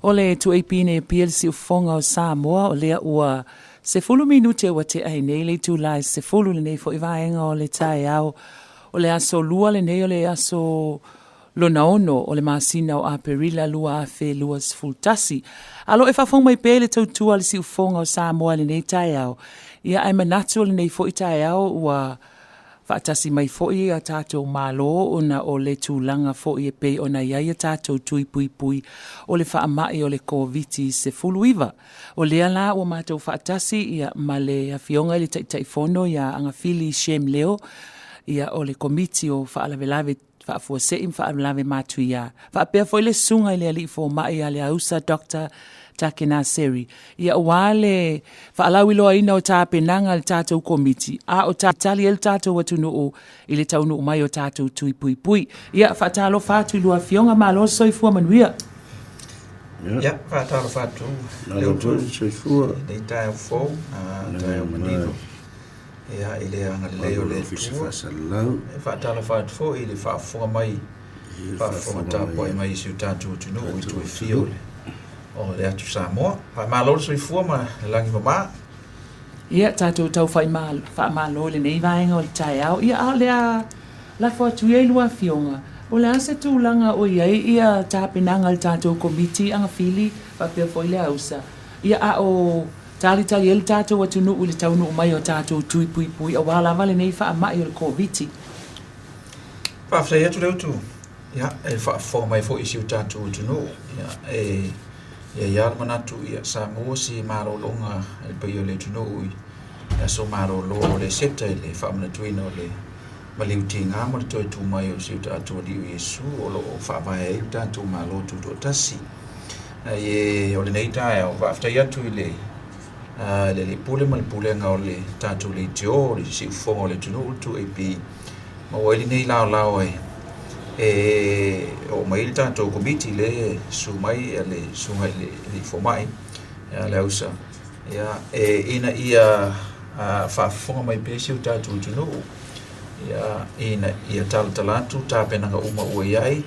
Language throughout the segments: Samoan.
O le 2AP nei pia le siufofoga o Samoa, o lea ua 10 minute ua tea ai nei le itula e 10 lenei foi vaega o le taeao. O le aso lua lenei o le aso lona ono o le masina o Aperila 2021. A lo e faafofoga mai pea i le tautua a le siufofoga o Samoa i lenei taeao, ia ae manatu o lenei foi taeao ua faatasi mai foi a tatou Malo ona o le tulaga foi e pei ona i ai a tatou tui puipui o le faamai o le Koviti-19. O lea la ua matou faatasi ia ma le Afioga i le Taitaifono ia Agafili Shem Leo ia o le Komiti o Faalavelave Faafuasei ma Faalavelave Matuia, faapea foi le Susuga i le Alii Fomai a le Ausa Doctor Takena Seri, ia aua le faalauiloaina o tapenaga a le tatou Komiti, a o tali ai le tatou atunuu i le taunuu mai o tatou tui puipui. Ia, faatalofa atu i lua afioga, malo le soifua manuia. Ia, faatalofa atu Malo le soifua. Lenei taeao fou, taeao manino. Ia, i le agalelei o le Atua. E faatalofa atu foi i le faafofoga mai, faafofoga tapuai mai i si o tatou atunuu i itu e fia o le atu Samoa. Faamalo le soifua ma le lagi mama. Ia, tatou tau faamalo i lenei vaega o le taeao. Ia, a o le a lafo atu ia i lua afioga, o le a se tulaga o i ai ia tapenaga a le tatou Komiti Agafili faapea foi le AUSA? Ia, a o Talitali ai le tatou atunuu i le taunuu mai o tatou tui puipui aua lava lenei faamai o le Koviti. Faafetai atu Leutu, ia, e faafofoga mai foi i si o tatou atunuu. Ia, e i ai lava le manatu, ia, sa maua se malologa i le paia o le atunuu i le aso malolo o le Seta i le faamanatuina o le maliu tiga ma le toe tu mai o si o tatou Alii o Iesu o lo o faavae ai le tatou Malo Tutoatasi. Ae o lenei taeao, faafetai atu i le le Alii Pule ma le Pulega o le tatou Leitio, o le Siufofoga o le Atunuu, le 2AP, maua ai lenei laolao e e oo mai ai le tatou Komiti lea e susu mai le Susuga i le Alii Fomai ia Leausa, ia, e ina ia faafofoga mai pea si o tatou atunuu, ia, ina ia talatala atu tapenaga uma ua i ai,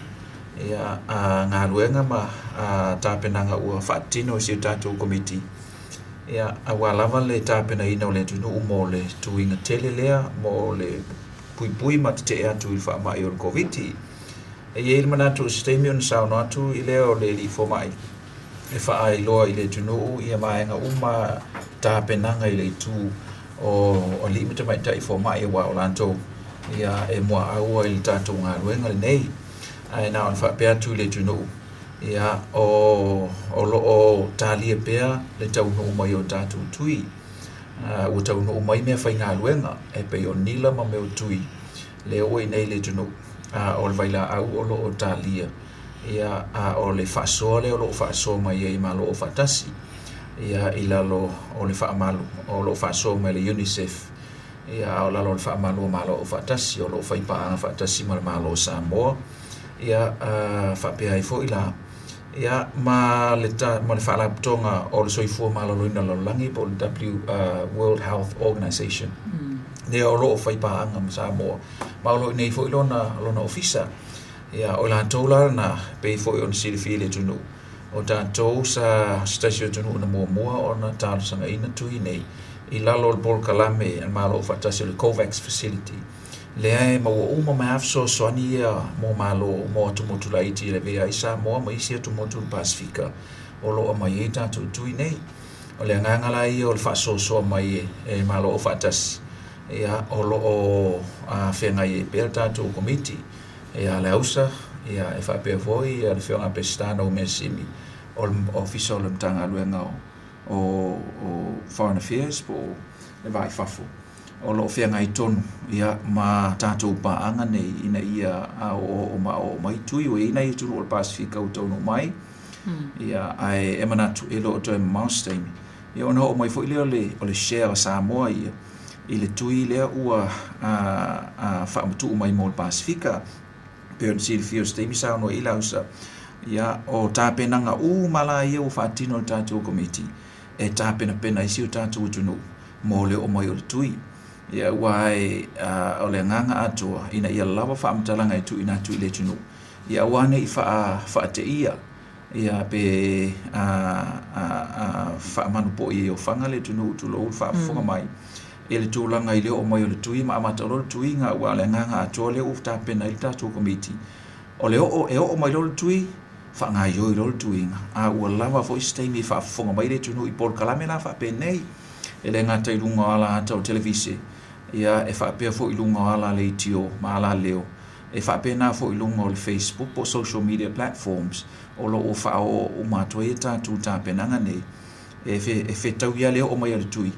ia, a galuega ma tapenaga ua faatino e si o tatou Komiti, ia, aua lava le tapenaina o le atunuu mo le tuiga tele lea mo le puipui ma tetee atu i le faamai o le Koviti. E i ai le manatu o se taimi ona saunoa atu i lea o le alii fomai e faailoa i le atunuu ia vaega uma tapenaga i le itu o alii ma tamaitai fomai aua o latou ia e muaau ai i le tatou galuega lenei. Ae na ona faapea atu i le atunuu, ia, o, o lo o talia pea le taunuu mai o tatou tui. Ua taunuu mai mea faigaluega e pei o nila ma mea o tui lea ua i inei i le atunuu, a o le vailaau o lo o talia, ia, a o le faasoa lea o lo o faasoa mai ai e Malo Aufaatasi, ia, i lalo o le faamalu o lo o faasoa mai e le UNICEF, ia, a o lalo o le faamalu o Malo Aufaatasi o lo o faipaaga faatasi ma le Malo o Samoa, ia, a, faapea ai foi la, ia, ma le, ma le Faalapotopotoga o le Soifua Maloloina o le Lalolagi po o le W, World Health Organization, lea o lo o faipaaga ma Samoa, ma o lo o i inei foi lona, lona ofisa. Ia, o i latou la na, pei foi ona silafia e le atunuu, o tatou sa se tasi o atunuu na muamua ona talosagaina tui nei i lalo o le polokalame a le Malo Aufaatasi o le COVAX Facility, lea e maua uma mai lava fesoasoani ia mo Malo mo atumotu laiti e lavea ai Samoa ma isi atumotu o le Pasefika o lo o aumai ai tatou tui nei. O le agaga la ia o le faasoasoa mai e Malo Aufaatasi, ia, o lo o feagai ai pea le tatou Komiti ia Leausa, ia, e faapea foi le Afioga ia Peseta Noumeasimi o le Ofisa o le Matagaluega o Foreign Affairs po o le Va i Fafo, o lo o feagai tonu ia, ma tatou paaga nei ina ia oooo ma oo mai tui. Ua i ai nai atunuu o le Pasefika ua taunuu mai, ia, ae e manatu e le o toe mamao se taimi, ia ona oo mai foi lea o le share a Samoa ia i le tui lea ua faamatuu mai mo le Pasefika. Pei ona silafia o se taimi saunoa i Lausa, ia, o tapenaga uma la ia ua faatino e le tatou Komiti e tapenapena ai si o tatou atunuu mo le oo mai o le tui. Ia, aua e, o le agaga atoa ina ia lava faamatalaga e tuuina atu i le atunuu, ia aua ne i faateia. Ia, pe a, a, a faamanupo'i ai ofaga le atunuu, tulou le faafofoga mai, i le tulaga i le oo mai o le tui ma amata loa le tuiga, aua o le agaga atoa lea ua tapena ai le tatou Komiti, o le oo, e oo mai loa le tui, faagaoioi loa le tuiga, a ua lava foi se taimi e faafofoga mai le atunuu i polokalame la faapenei, e le gata i luga o ala ata o televise, ia, e faapea foi i luga o ala leitio ma ala leo, E faapena foi i luga o le Facebook po o social media platforms o lo o faaoo uma atu ai a tatou tapenaga nei. E, fe, e fetaui lava le oo mai o le tui,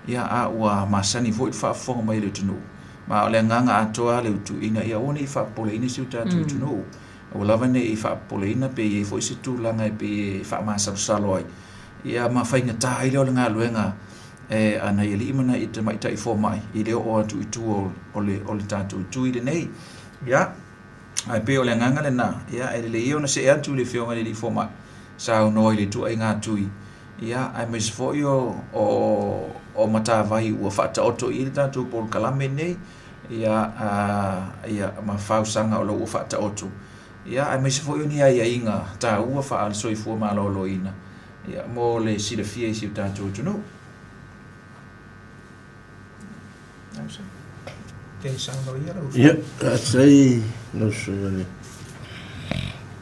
ia, a ua masani foi le faafofoga mai a le atunuu. Ma o le agaga atoa lava le utu ina ia aua ne i faapopoleina si o tatou atunuu. Aua lava ne i faapopoleina pe i ai foi se tulaga e pei e faamasalosalo ai, ia ma faigata ai lea o le galuega e a nai alii ma nai tamaitai fomai i le oo atu i tua o le, o le tatou tui lenei. Ia, ae pei o le agaga lena, ia, e lelei ia ona see atu i le Afioga i le Alii Fomai, saunoa i le ituaiga tui, ia, aemaise foi o, o, o matavai ua faataoto i ai le tatou polokalame lenei, ia, a, ia, ma fausaga o lo o ua faataoto, ia, aemaise foi o ni aiaiga taua faale-soifua maloloina, ia, mo le silafia i si o tatou atunuu. Ia, faafetai lau Susuga i le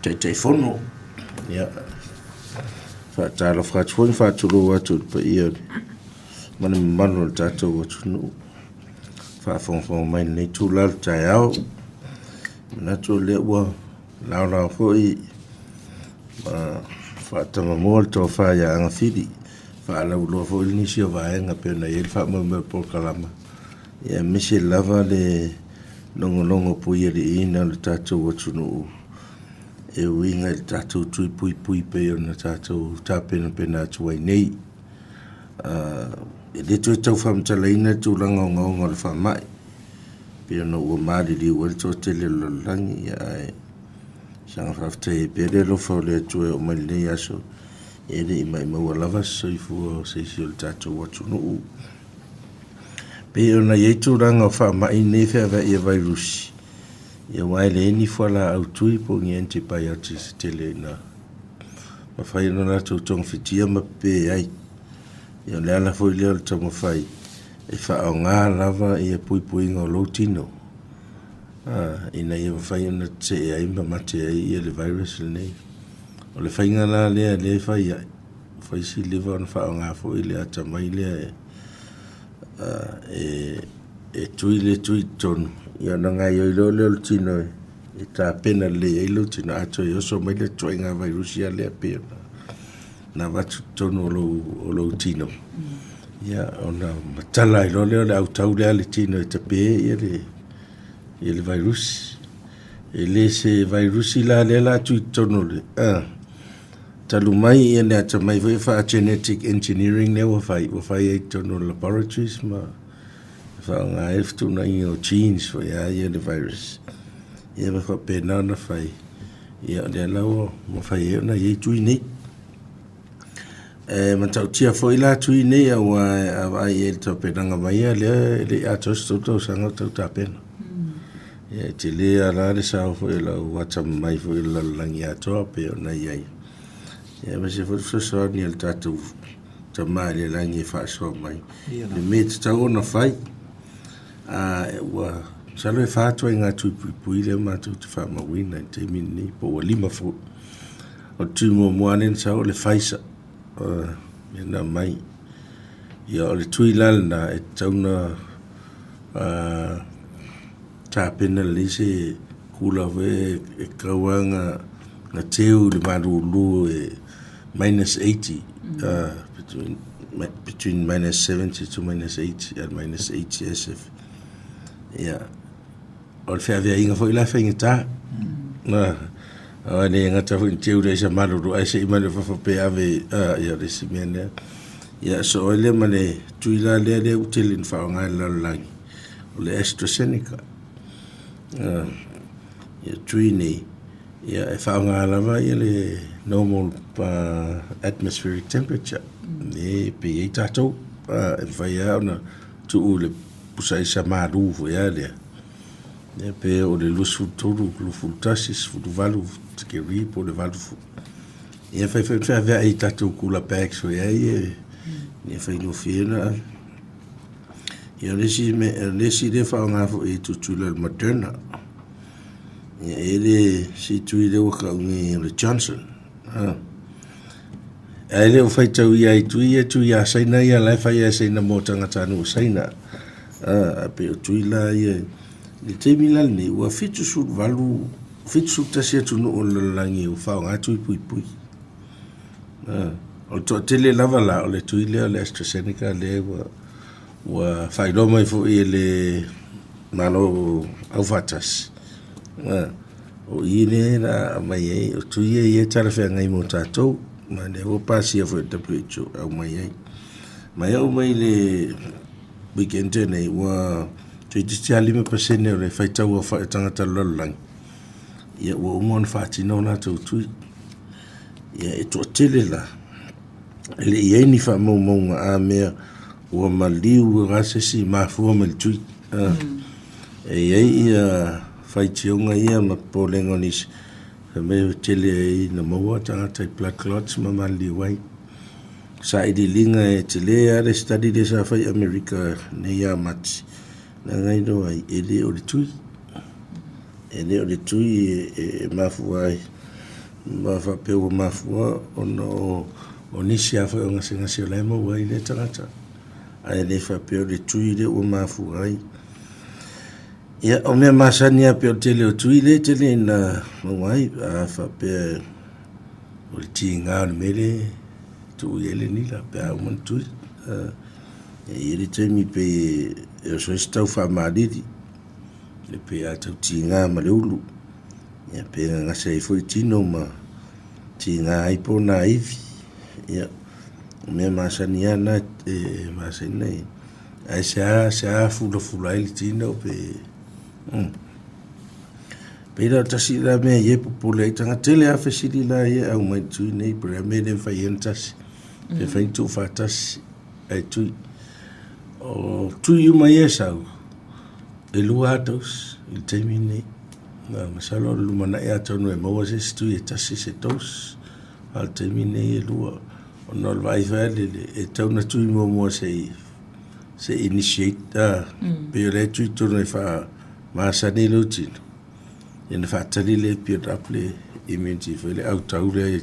Taitaifono. Ia, faatalofa atu foi ma faatulou atu i le paia ma le mamalu o le tatou atunuu faafogafoga mai i lenei itula o le taeao. Manatu o lea ua laolao foi ma faatamamua le tofa ia Agafili, faalauiloa foi nisi o vaega e pei ona i ai le faamoemoe o le polokalama, aemaise lava le logologo puialiiina o le tatou atunuu e uiga i le tatou tui puipui e pei ona tatou tapenapena atu ai nei. E le toe tau faamatalaina le tulaga ogaoga o le faamai, pei ona ua maliliu ai le toatele o le lalolagi, ae saga faafetai ai pea le alofa o le Atua e oo mai lenei aso, e le i maimaua lava se soifua o se isi o le tatou atunuu. Pei ona i ai tulaga o faamai nei feaveai e vairusi, aua e leai ni fualaau tui po o ni antibiotics e tele ina mafai ona latou togafitia ma pepe ai. Ia o le ala foi lea o le taumafai e faaaoga lava ia puipuiga o lou tino ina ia mafai ona tetee ai ma mate ai ia le virus lenei. O le faiga la lea lea e fai ai, fai si leva ona faaaoga foi le atamai lea e tui le tui i totonu, ia ona gaoioi loa lea o le tino e tapena lelei ai lou tino, a toe oso mai le ituaiga vairusi lava lea pei ona avatu i totonu o lou tino, ia ona matala ai loa lea o le autau lea a le tino e tape ai le vairusi. E le se vairusi la lea o le a tui i totonu o le talu mai le atamai foi faa-genetic engineering lea ua fai, ua fai ai i totonu o laboratories ma faaaoga ai le fetuunaiga o genes foi a ia le virus. Ia ma faapena ona fai, ia o lea la ua mafai ai ona i ai tui nei. E matautia foi la tui nei aua a vaai i ai i le tapenaga mai a lea e le i atoa se 3 tausaga o tau tapena. Ia e tele lava la le sao foi o lau atamamai foi o le lalolagi atoa pei ona i ai. Ia aemaise foi le fesoasoani a le tatou Tama i le lagi e faasoa mai le mea e tatau ona fai. A ua masalo e fa ituaiga tui puipui lea matou te faamauina i le taimi lenei po ua lima foi. O le tui muamua lea na sau o le Pfizer lea na aumai. Ia o le tui la lena e tatau ona tapena lelei se kula foi e tatau lava ona teu i le malulu e minus 80 between minus 70 to minus 80 and minus 80 SF. Ia, o le feaveaiga foi la e faigata. Aua e le gata foi ina teu lea i se malulu ae se i mai loa i fafo pe ave, ia o le isi mea lea. Ia soo ai lea ma le tui la lea lea ua tele ina faaaoga e le lalolagi, o le AstraZeneca. Ia tui nei, ia e faaaoga lava ia le normal atmospheric temperature e pei ai tatou. E mafai lava ona tuu i le pusa aisa malu foi lava lea, ia pe o le 23, 21, 18 tikeri po o le 80. Ia fai foi feaveai i tatou cooler bags foi ai e ia faigofie ona ave. Ia o le isi mea, o le isi lea faaaoga foi i Tutuila o le Moderna. Ia e le si tui lea ua tau nei o le Johnson. Ah. Ae le o faitauia i tui ia tui a Saina ia la e fai e Saina mo tagatanuu o Saina. Ah, pei o tui la ia. I le taimi la lenei ua 78 71 atunuu o le lalolagi ua faaaoga tui puipui. Ah, o le toatele lava la o le tui lea o le AstraZeneca lea ua ua faailoa mai foi e le Malo Aufaatasi. Ah, o i lea la aumai ai, o tui ia ia e talafeagai mo tatou, ma lea ua pasia foi e le WHO e aumai ai. Ma e oo mai le weekend nei, ua toeitiiti lava 5% o le faitau aofai o tagata o le lalolagi, ia ua uma ona faatino o latou tui. Ia e toatele la, e le i i ai ni faamaumauga a mea ua maliu lava se isi mafua mai le tui. Mm. E i ai ia faitioga ia ma popolega o nisi, fai mai ua tele ai na maua tagata i blood clots ma maliliu ai. Sailiiliga e tele lava le study lea sa fai i Amerika nei ia Mati, leaga iloa ai e le o le tui. E le o le tui e mafua ai ma faapea ua mafua ona o, o nisi lava foi o gasegase o la e maua ai lea tagata. Ae le faapea o le tui lea ua mafua ai. Ia, o mea masani lava pei o le tele o tui lea e tele ina maua ai, a faapea o le tiga o le mea lea e tuu i ai le nila pe a uma ona tui. E i ai le taimi pei e oso ai se tau faamalili, e pei a tau tiga ma le ulu, ia pe gagase ai foi tino ma tiga ai po o nā ivi. Ia, o mea masani lava na e masani na i. Ae sea, sea fulafula ai le tino pe... Mm. Pei la o tasi la mea i e popole ai tagata. Tele lava fesili la ia e aumai i le tui nei, po o le a mea e le mafai ai ona tasi. Pe fai ni tuufaatasi ae tui. O tui uma ia e sau, e lua lava dose i le taimi lenei. Na, masalo o le lumanai atonu e maua se isi tui e tasi se dose, a o le taimi lenei e lua. Ona o le vaai foi lea e tatau ona tui muamua se i se i initiate, a, pei o lea e tui tonu e faamasani lou tino, ia ona faatali lea e build up le immunity foi le autau lea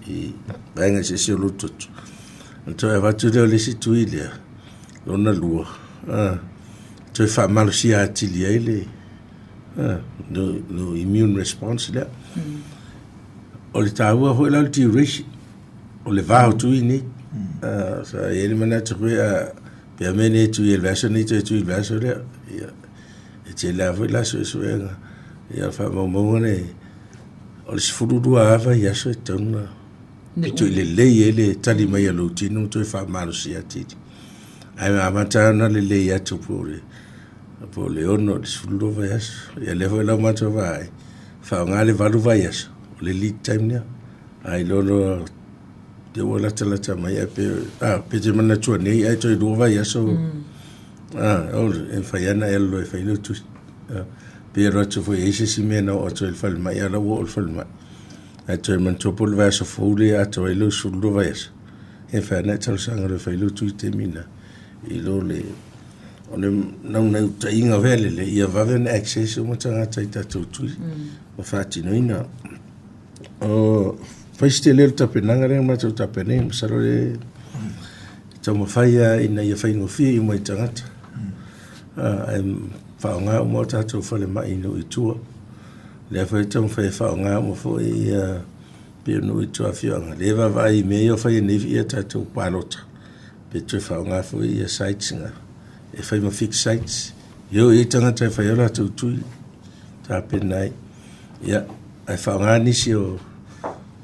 i vaega eseese o lou toto. Ona toe avatu lea o le isi tui lea, lona lua, a, toe faamalosia atili ai le lou immune response lea. O le taua foi la o le duration, o le va o tui nei. Sa i ai le manatu foi a pe a mea nei e tui ai i le vaiaso nei toe tui i le vaiaso lea. Ia, e tele lava foi la suesuega. Ia, o le faamaumauga nei, o le 12 lava vaiaso e tatau ona pito i lelei ai le tali mai a lou tino ma toe faamalosia atili. Ae amata lava ona lelei atu po o le po o le 6 i le 12 vaiaso. Ia lea foi la ua matou vaai, faaaoga le 8 vaiaso, o le lead time lea. Ae iloa loa te ua latalata mai ae pe, ah, pe te manatua nei ae toe 2 vaiaso. Ah, o, e mafai lava ona e alu loa e fai lou tusi. Ah, pe alu atu foi e i ai se isi mea na oo atu ai i le falemai, a o la ua oo i le falemai. Ae toe manatua po o le vaiaso fou lea e atoa ai lou 12 vaiaso, e mafai lava ona e talosaga loa e fai lou tui i le taimi lena i lo le O le naunautaiga foi lele ia vave ona access uma tagata i tatou tui ma faatinoina. O fai si tele o le tapenaga lea na matou tapenaina, masalo le taumafai lava ina ia faigofie uma i tagata. Ae faaaoga uma o tatou falemai i nuu i tua. Lea foi e taumafai e faaaoga uma foi ia pei o nuu i tua afioaga. Lea e vaavaai i mea ia o fai nei ia tatou palota. Pe toe faaaoga foi ia sites na e fai ma fix sites. E o i ai tagata e fai ai o latou tui, tapena ai. Ia, ae faaaoga nisi o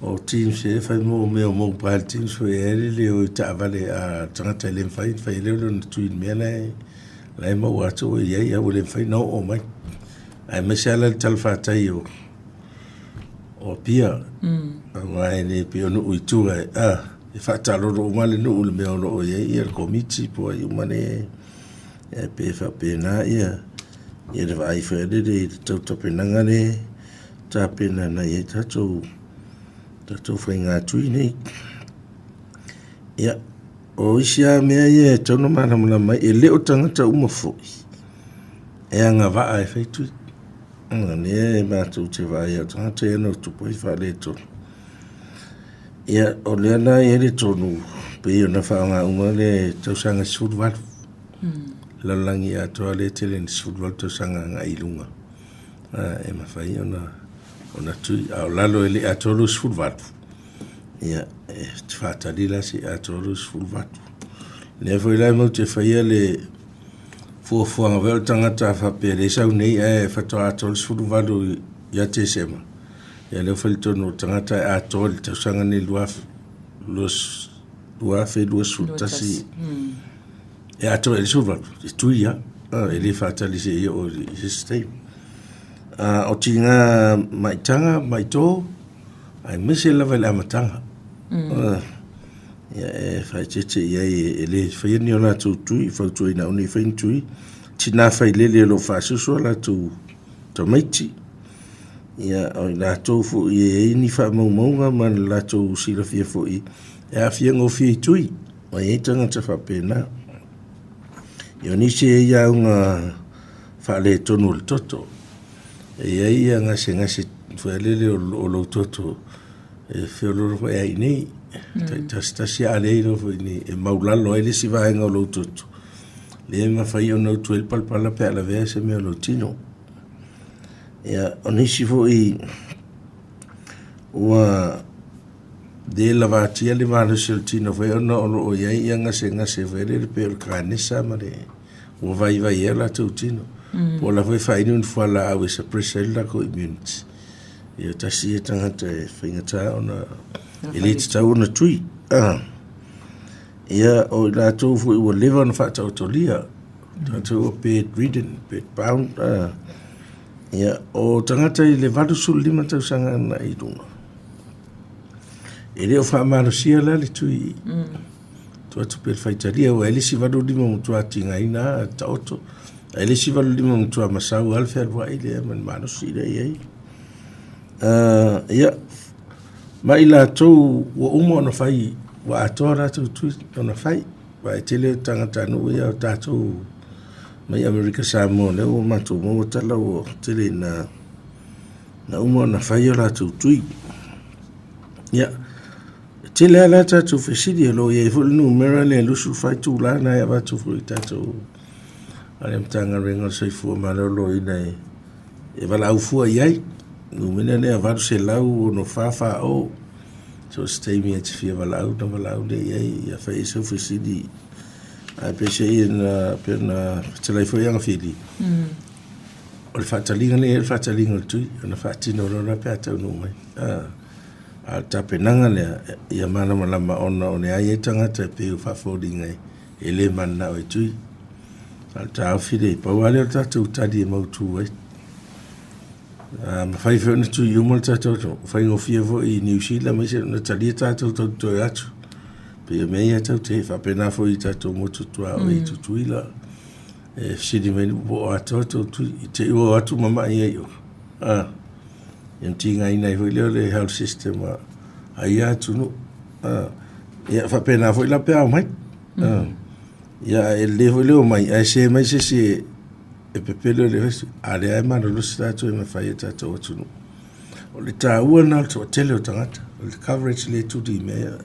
o teams e fai mo mea o mobile teams foi e le le o i taavale a tagata e le mafai ona fai ai lea o lona tui i le mea la e la e maua atu ua i ai, a ua le mafai ona oo mai. Aemaise lava la le talafatai o o Apia, aua e le pei o nuu i tua e, a, e faataalolo uma le nuu i le mea o lo o i ai ia le komiti po o ai uma le, e pei e faapena ia, ia le vaai foi lele i le tau tapenaga lea e tapena agai ai tatou. tatou faigatui nei. Ia, o isi lava mea ia e tatau ona malamalama ai, e le o tagata uma foi e agavaa e fai tui. O lea e matou te vaai o tagata ia na tupu ai faaletonu. Ia, o lea la e i ai le tonu pei ona faaaoga uma le tausaga 18. Lalolagi atoa lea e tele ina 18 tausaga agai i luga e mafai ona tui. A o lalo e le i atoa lou 18, ia, e te faatali la se i atoa lou 18. Lea foi la matou te faia le fuafuaga foi o le tagata a faapea o lea e sau nei ae faatoa atoa le 18 ia Tesema, ia lea ua fai le tonu o le tagata e atoa i le tausaga nei 2021 e atoa i le 18, e tui lava, e le faatali seia oo i se isi taimi. O tiga maitaga, maito, aemaise lava i le amataga. Ia e faaeteete i ai e le faia ni o latou tui, fautuaina aua ne i faia ni tui. Tina failele o lo o faasusu a latou tamaiti. Ia o i latou foi e i ai ni faamaumauga ma le latou silafia foi e aafia gofie i tui. Ua i ai tagata faapena. Ia o nisi e i ai auga faaletonu o le toto. E i ai ia gasegase foi lele o lou toto e feoloolo foi ai nei. Taitasitasi a leai loa foi nei e maulalo ai le isi vaega o lou toto. Lea e mafai ona utu ai le palapala pe a lavea se mea o lou tino. Ia, o nisi foi ua le lavatia le malosi o le tino foi ona o lo o i ai ia gasegase foi lele pei o le kanesa ma le ua vaivai ai o latou tino. Po o la foi e faainu ni fualaau e suppress ai le latou immunity. Ia tasi ia tagata e faigata ona e le tatau ona tui. Ia o i latou foi ua leva ona faataotolia, tatou ua bedridden, bedbound. Ia o tagata i le 85 tausaga agai i luga, e le o faamalosia la le tui. Tuu atu pea i le faitalia aua e le isi 85 ua matua tigaina taoto, ae le isi 85 ua matua masau lava le fealuai lea ma le malosi lea e i ai. Ia, ma i latou ua uma ona fai, ua atoa latou tui ona fai, aua e tele tagatanuu ia o tatou mai Amerika Samoa lea ua matou maua tala ua tele ina na uma ona fai o latou tui. Ia, e tele lava la tatou fesili, o lo o i ai foi le numera lea e 24 itula na e avatu foi i tatou a le Matagaluega o le Soifua Maloloina e valaau fua i ai. Numera lea 800 64 40. So o se taimi e te fia valaau ona valaau lea i ai, ia fai ai sau fesili. Ae peiseai na pei ona fetalai foi Agafili, o le faataliga lea e i ai o le faataliga o le tui, ona faatino loa lea pe a taunuu mai. A o le tapenaga lea, ia malamalama ona o lea e i ai tagata e pei ua faafoliga e le mananao e tui. A o le taofi lea, pau lava lea o le tatou tali e mautu ai. A mafai foi ona tui uma le tatou atunuu, faigofie foi i Niu Sila aemaise ona talia tatou tatou te toe atu. Pei o mea ia tatou te faapena foi i tatou motu tuaoi i Tutuila. E fesili mai po o atoa tou tui, i te i ua o atu mamai ai o. A, ia ona tigaina ai foi lea o le health system a ia atunuu. A, ia faapena foi la pe a omai. A, ia e lelei foi le omai, ae se mai se isi e pepelo i le vesi, a lea e malolosi tatou e mafai e tatou atunuu. O le taua lena o le toatele o tagata, o le coverage lea e tuli i mea ia.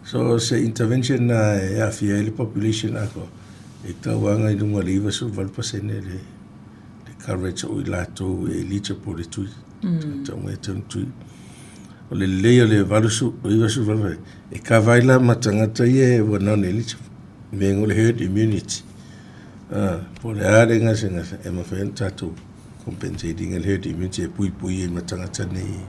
So se intervention na e aafia ai le population atoa, e tatau lava ona i luga o le 98% le coverage o i latou e eligible le tui. Tagata uma e tatau ona tui. O le lelei o le 98, e cover ai la ma tagata ia ua non eligible, mea o le herd immunity. Po o le a le gasegase, e mafai ona tatou compensate ina le herd immunity e puipui ai ma tagata nei.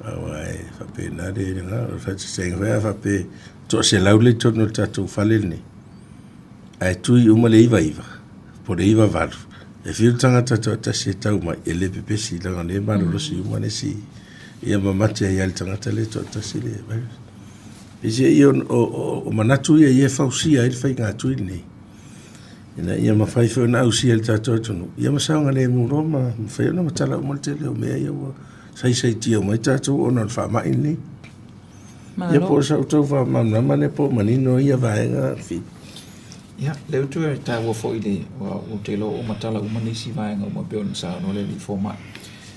Aua e faapena le agaga. O le faataitaiga foi a faapea e toaselau le i totonu o le tatou fale lenei, ae tui uma le 99 po o le 98, e fiu le tagata toatasi e tau mai, e le pepesi leaga o lea e malolosi uma le isi ia ma mate ai lava le tagata lea e toatasi le virus. Peiseai o manatu ia ia e fausia ai le faiga tui lenei, ina ia mafai foi ona ausia e le tatou atunuu, ia ma saogalemu loa ma mafai ona matala uma le tele o mea ia ua. saisaitia uma ai tatou ona o le faamai lenei. Ia po o sa outou faamalamalama lea po o manino ia vaega Fi. Ia, lea ua toe taua foi le, ou te iloa ua matala uma nisi vaega uma pei ona saunoa le alii fomai,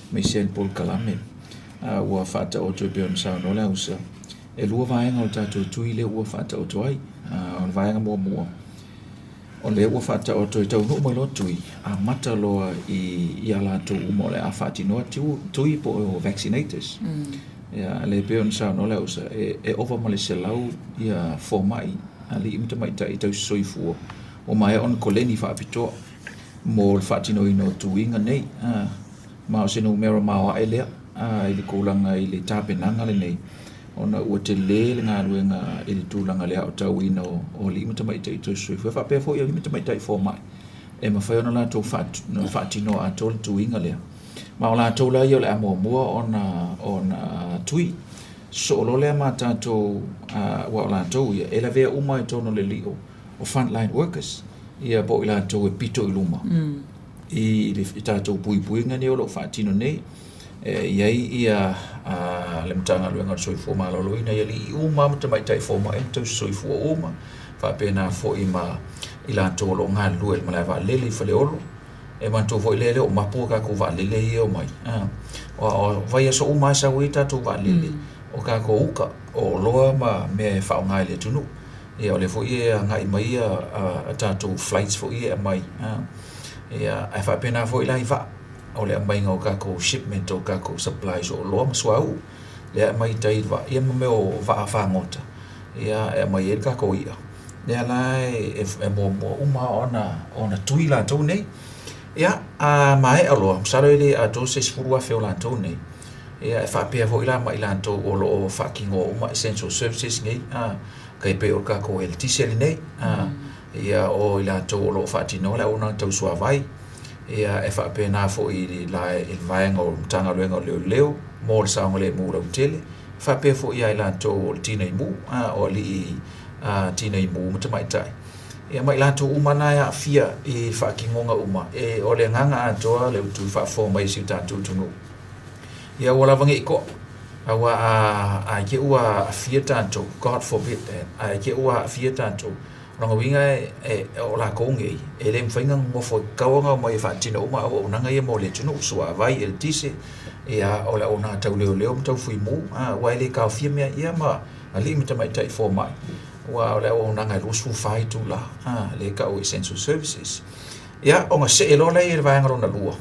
aemaise ai le polokalame ua faataoto e pei ona saunoa le ausa. E lua vaega o le tatou tui lea ua faataoto ai. O le vaega muamua, o lea ua faataoto e taunuu mai loa tui, amata loa i a latou uma o le a faatinoa tui po o vaccinators. Ia, lea e pei ona saunoa le ausa, e ova ma le 100 fomai, alii ma tamaitai tausisoifua ua maea ona koleni faapitoa mo le faatinoina o tuiga nei. Ma o se numera maoae lea i le tulaga i le tapenaga lenei, ona ua tele le galuega i le tulaga i le aotauina o alii ma tamaitai tausisoifua faapea foi alii ma tamaitai fomai e mafai ona latou faatinoa atoa le tuiga lea. Ma o latou la ia o le a muamua ona tui. Sosoo loa lea ma tatou, aua o latou ia e lavea uma i totonu o le lio o frontline workers, ia po o i latou e pito i luma i le tatou puipuiga nei o lo o faatino nei. E i ai ia le Matagaluega o le Soifua Maloloina i alii uma ma tamaitai fomai ma tausisoifua uma, faapena foi ma i latou o lo o galulue i le malae vaalele i Faleolo. E manatua foi lea e le o mapu a tatou vaalele ia e omai, aua o vaiaso uma lava e sau ai tatou vaalele, o tatou uta, o oloa ma mea e faaaoga e le atunuu. Ia o lea foi e agai mai a tatou flights foi ia e aumai, ae faapena foi la i vaa, o le aumaiga o tatou shipment o tatou supplies o oloa ma suauu lea e aumai i tai i vaa, ia ma mea o vaa fagota e aumai ai le tatou i'a. Lea la e muamua uma ona tui latou nei. Ia, a maea loa, masalo e le atoa se 10,000 o latou nei, ia e faapea foi la ma i latou o lo o faatinoa uma essential services nei, a, tai pei o le tatou eletise lenei, a, ia o i latou o lo o faatinoa le auaunaga tau suavai, ia e faapena foi i le vaega o le Matagaluega o Leoleo mo le saogalemu lautele, faapea foi ia i latou o le tinei mu, a, o alii tinei mu ma tamaitai, ia ma i latou uma na e aafia i faatinoga uma. E, o le agaga atoa le utu faafofoga mai i si o tatou atunuu, ia aua lava ne i to'a, aua a i te i ua aafia tatou, God forbid that, a i te i ua aafia tatou, o lona uiga o latou nei, e le mafai ona nonofo, e tatau ona omai e faatino uma auaunaga ia mo le atunuu, suavai, eletise, ia o le auaunaga tau leoleo ma tau fuimu, aua e le taofia mea ia ma alii ma tamaitai fomai, aua o le auaunaga e 24 itula, lea e tau essential services. Ia, ona see loa lea i le vaega lona lua,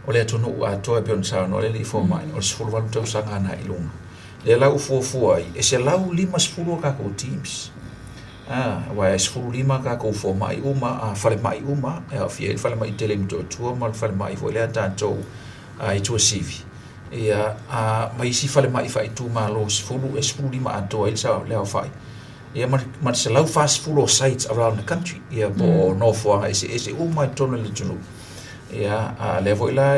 o le atunuu atoa e pei ona saunoa le alii fomai, o le 18 tausaga agai i luga. Lea la ua fuafua ai, e 150 a tatou teams, aua e 15 a tatou fomai uma, falemai uma, e aofia ai le falemai tele i Motootua ma le falemai foi lea a tatou i Tuasivi, ia, ma isi falemai faaitumalo e 10, e 15 atoa ai le aofai, ia ma le 140 o sites around the country, ia po o nofoaga eseese uma i totonu o le atunuu. Ia, a lea foi la,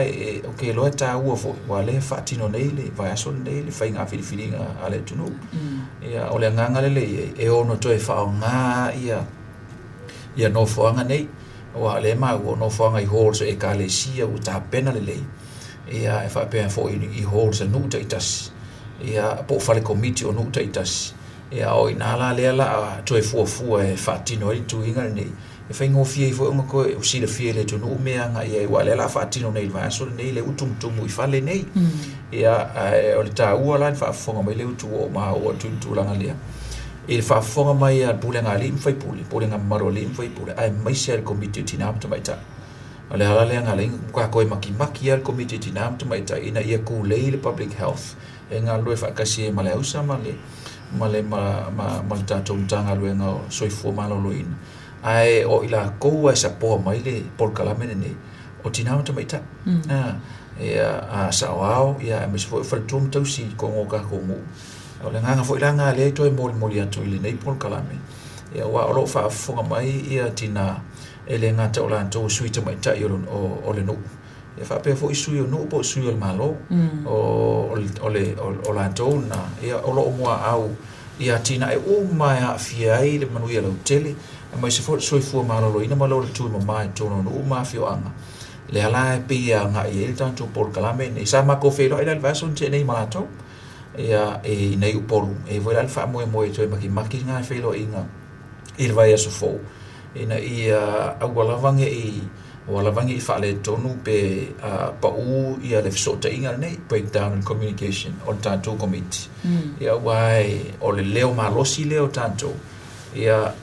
ou te iloa e taua foi, aua o lea e faatino nei le vaiaso lenei le faiga filifiliga a le atunuu. Ia, o le agaga lea e i ai, e ono toe faaaoga ia nofoaga nei, aua o lea e maua o nofoaga i halls o ekalesia ua tapena lelei, ia e faapea foi i halls a nuu taitasi, ia po o fale komiti o nuu taitasi. Ia o i ina la lea o le a toe fuafua e faatino ai le tuiga lenei, e faigofie ai foi ona toe silafia e le atunuu mea e agai i ai, aua o lea o le a faatino nei i le vaiaso lenei lea ua tumutumu i fale nei. Ia, ae o le taua la i le faafofoga mai lea ua oo ma oo atu i le tulaga lea, i le faafofoga mai a le Pulega a Alii ma Faipule, Pulega mamalu a Alii ma Faipule, aemaise lava le Komiti o Tina ma Tamaitai. O le ala lea na ala ai ona tatou toe matimati lava le Komiti o Tina ma Tamaitai ina ia tulei le Public Health e galulue faatasi ai ma le AUSA ma le ma le ma ma ma le tatou Matagaluega o Soifua Maloloina. Ae o i latou e sapoa mai le polokalame lenei, o tina ma tamaitai. Ia, a saoao, ia aemaise foi o faletua ma tausi i totonu o tatou nuu. O le agaga foi la lena lea e toe molimoli atu i lenei polokalame, ia aua o lo o faafofoga mai ia tina e le gata o latou o sui tamaitai o le nuu, e faapea foi sui o nuu po o sui o le Malo, o latou na, ia, o lo o muaau i atinae uma e aafia ai le manuia lautele, aemaise foi le soifua maloloina ma le ola tuimama i totonu o nuu ma afioaga. Lea la e pei e agai ai le tatou polokalame lenei. Sa matou feiloai la i le vaiaso na tea nei ma latou, ia, i nai Upolu, e i ai foi la le faamoemoe e toe makimaki lena feiloaiga i le vaiaso fou, ina ia aua lava ne i aua lava ne i faaletonu pe pau ia le fesootaiga lenei, breakdown in communication o le tatou Komiti. Ia aua o le leo malosi lea o tatou, ia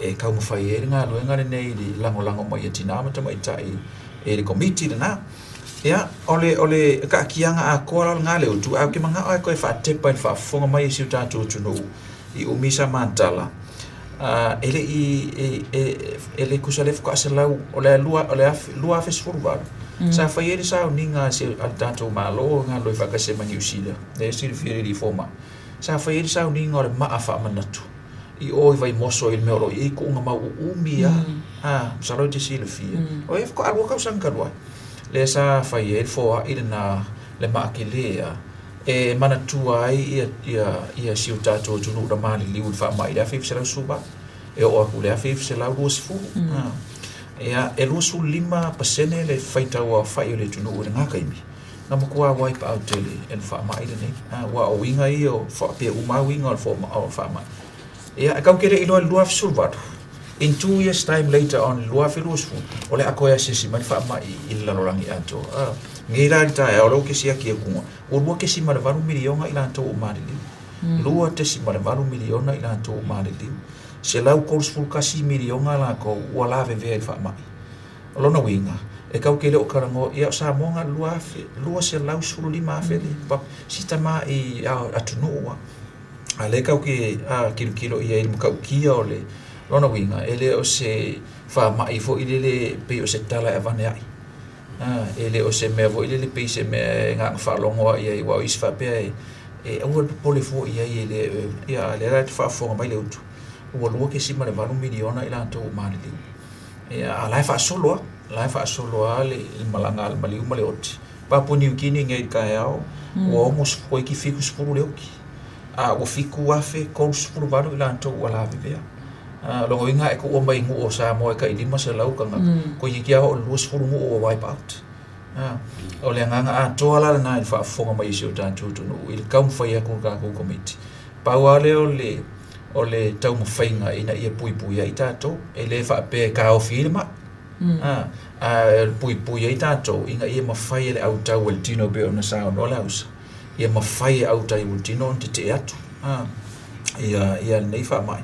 e taumafai ai le galuega lenei i le lagolago mai a tina ma tamaitai i le Komiti lena. Ia, o le, o le taatiaga atoa la lena Leutu, ae ou te manao lava e toe faatepa i le faafofoga mai a si o tatou atunuu i umi sa matala, e le i, e le tusa o lea faatoa selau, o le 2018, sa fai ai le sauniga a le tatou Malo e galulue faatasi ai ma Niu Sila, lea e silafia e le alii fomai, sa fai ai le sauniga o le maa faamanatu i o i Vaimoso i le mea o lo o i ai tuugamau uumi lava, masalo e te silafia. O ia faatoa 2 tausaga talu ai, lea sa fai ai le foai lena, le maa tele lava, e manatua ai ia si o tatou atunuu na maliliu i le faamai i le 1918 e oo atu i le 1920. Ia, e 25% le faitau aofai o le atunuu i lena taimi, na matua waipaau tele e le faamai lenei. Aua o uiga ia o faapea uma lava uiga o le faamai. Ia, e tatou te le iloa i le 2018, in 2 years time later on, i le 2020, o le a toe asiasi mai le faamai i le lalolagi atoa. Nei la i le taeao lea ou te siaki atu, ua 2.8 miliona i latou ua maliliu. 2.8 miliona i latou ua maliliu. 131 miliona latou ua lavevea i le faamai. O lona uiga, e tatou te le o talanoa, ia o Samoa na o le 215,000 le si tamai atunuu lava. A o lea tatou te tilotilo i ai i le matautia o le lona uiga, e le o se faamai foi lele pei o se tala e avane ai. E le o se mea foi lele pei se mea e na ona faalogo lava i ai, aua o isi faapea e aua le popole fua i ai e le, ia a o lea la e te faafofoga mai Leutu, ua 2.8 miliona i latou ua maliliu. Ia, a o la e faasolo lava, o la e faasolo lava le malaga a le maliu ma le oti. Papua Niu Kini nei i le taeao, ua 60 toeitiiti 70 le oti, a ua 7,038 i latou ua lavevea. O lona uiga a e tuua mai i nuu o Samoa e tai 500 tagata, toeitiiti lava oo i le 20 nuu ua wipe out. O le agaga atoa la lena i le faafofoga mai a si o tatou atunuu i le taumafai atu o le tatou Komiti. Pau lava lea o le, o le taumafaiga ina ia puipui ai tatou, e le faapea e taofi ai le mai, a e puipui ai tatou ina ia mafai e le autau a le tino e pei ona saunoa Leausa, ia mafai e autai o le tino ona tetee atu ia ia lenei faamai,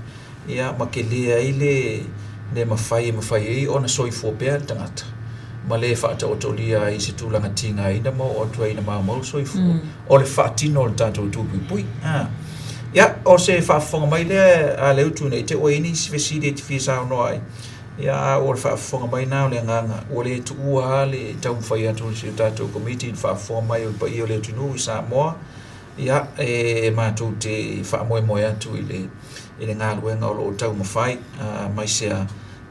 ia ma tele ai le le mafai e mafai ai ona soifua pea le tagata ma le faataotolia ai i se tulaga tigaina ma oo atu ai ina maumau le soifua o le faatino o le tatou tu puipui. Ia, o se faafofoga mai lea a Leutu ne i te i ua i ai nisi fesili e te fia saunoa ai. Ia, a ua le faafofoga mai lena o le agaga, ua le tuua lava le taumafai atu o si o tatou Komiti i le faafofoga mai o le paia o le atunuu i Samoa. Ia, e matou te faamoemoe atu i le, i le galuega o lo o taumafai, aemaise lava,